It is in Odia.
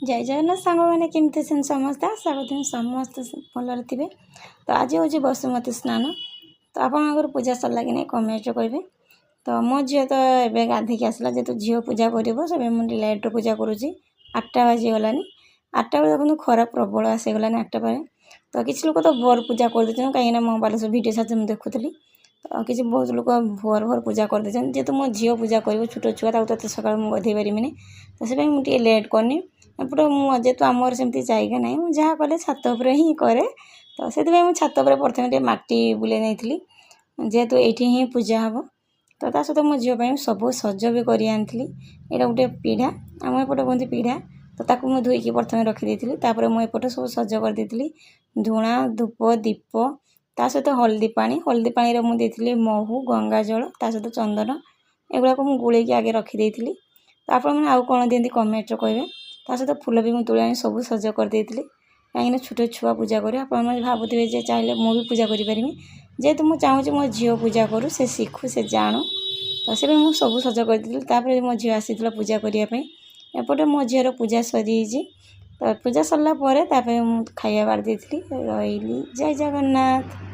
ଜୟ ଜଗନ୍ନାଥ ସାଙ୍ଗମାନେ, କେମିତି ଅଛନ୍ତି ସମସ୍ତେ? ଆଶା କରୁଛନ୍ତି ସମସ୍ତେ ଭଲରେ ଥିବେ। ତ ଆଜି ହେଉଛି ବସୁମତୀ ସ୍ନାନ। ତ ଆପଣଙ୍କର ପୂଜା ସରିଲା କି ନାହିଁ, କମେଣ୍ଟରେ କହିବେ। ତ ମୋ ଝିଅ ତ ଏବେ ଗାଧେଇକି ଆସିଲା। ଯେହେତୁ ଝିଅ ପୂଜା କରିବ, ସେଥିପାଇଁ ମୁଁ ଲେଟ୍ରେ ପୂଜା କରୁଛି। 8ଟା ବାଜିଗଲାନି। 8ଟା ବେଳେ ଦେଖନ୍ତୁ, ଖରା ପ୍ରବଳ ଆସିଗଲାନି 8ଟା ପରେ। ତ କିଛି ଲୋକ ତ ଭୋର ପୂଜା କରିଦେଉଛନ୍ତି, କାହିଁକିନା ମୋବାଇଲରେ ସବୁ ଭିଡ଼ିଓ ସାହାଯ୍ୟରେ ମୁଁ ଦେଖୁଥିଲି। ତ କିଛି ବହୁତ ଲୋକ ଭୋର ଭୋର ପୂଜା କରିଦେଇଛନ୍ତି। ଯେହେତୁ ମୋ ଝିଅ ପୂଜା କରିବ, ଛୋଟ ଛୁଆ, ତାକୁ ତ ଏତେ ସକାଳୁ ମୁଁ ଗାଧେଇ ପାରିବିନି। ତ ସେଥିପାଇଁ ମୁଁ ଟିକେ ଲେଟ୍ କରିନି। ଏପଟେ ମୁଁ ଯେହେତୁ ଆମର ସେମିତି ଜାଗା ନାହିଁ, ମୁଁ ଯାହା କଲେ ଛାତ ଉପରେ ହିଁ କରେ। ତ ସେଥିପାଇଁ ମୁଁ ଛାତ ଉପରେ ପ୍ରଥମେ ଟିକେ ମାଟି ବୁଲେଇ ନେଇଥିଲି, ଯେହେତୁ ଏଇଠି ହିଁ ପୂଜା ହେବ। ତ ତା ସହିତ ମୋ ଝିଅ ପାଇଁ ସବୁ ସଜ ବି କରି ଆଣିଥିଲି। ଏଇଟା ଗୋଟେ ପିଢ଼ା, ଆମ ଏପଟେ କୁହନ୍ତି ପିଢ଼ା। ତ ତାକୁ ମୁଁ ଧୋଇକି ପ୍ରଥମେ ରଖିଦେଇଥିଲି। ତାପରେ ମୁଁ ଏପଟେ ସବୁ ସଜ କରିଦେଇଥିଲି, ଝୁଣା, ଧୂପ, ଦୀପ, ତା ସହିତ ହଳଦୀ ପାଣି। ହଳଦୀ ପାଣିରେ ମୁଁ ଦେଇଥିଲି ମହୁ, ଗଙ୍ଗା ଜଳ, ତା ସହିତ ଚନ୍ଦନ। ଏଗୁଡ଼ାକୁ ମୁଁ ଗୋଳେଇକି ଆଗେ ରଖିଦେଇଥିଲି। ତ ଆପଣମାନେ ଆଉ କ'ଣ ଦିଅନ୍ତି, କମେଣ୍ଟରେ କହିବେ। ତା ସହିତ ଫୁଲ ବି ମୁଁ ତୋଳି ଆଣି ସବୁ ସଜ କରିଦେଇଥିଲି, କାହିଁକିନା ଛୋଟ ଛୁଆ ପୂଜା କରିବ। ଆପଣମାନେ ଭାବୁଥିବେ ଯେ ଚାହିଁଲେ ମୁଁ ବି ପୂଜା କରିପାରିବି। ଯେହେତୁ ମୁଁ ଚାହୁଁଛି ମୋ ଝିଅ ପୂଜା କରୁ, ସେ ଶିଖୁ, ସେ ଜାଣୁ, ତ ସେଥିପାଇଁ ମୁଁ ସବୁ ସଜ କରିଦେଇଥିଲି। ତାପରେ ମୋ ଝିଅ ଆସିଥିଲା ପୂଜା କରିବା ପାଇଁ। ଏପଟେ ମୋ ଝିଅର ପୂଜା ସରିଯାଇଛି। ତ ପୂଜା ସରିଲା ପରେ ତା ପାଇଁ ମୁଁ ଖାଇବା ବାଢ଼ି ଦେଇଥିଲି। ରହିଲି, ଜୟ ଜଗନ୍ନାଥ।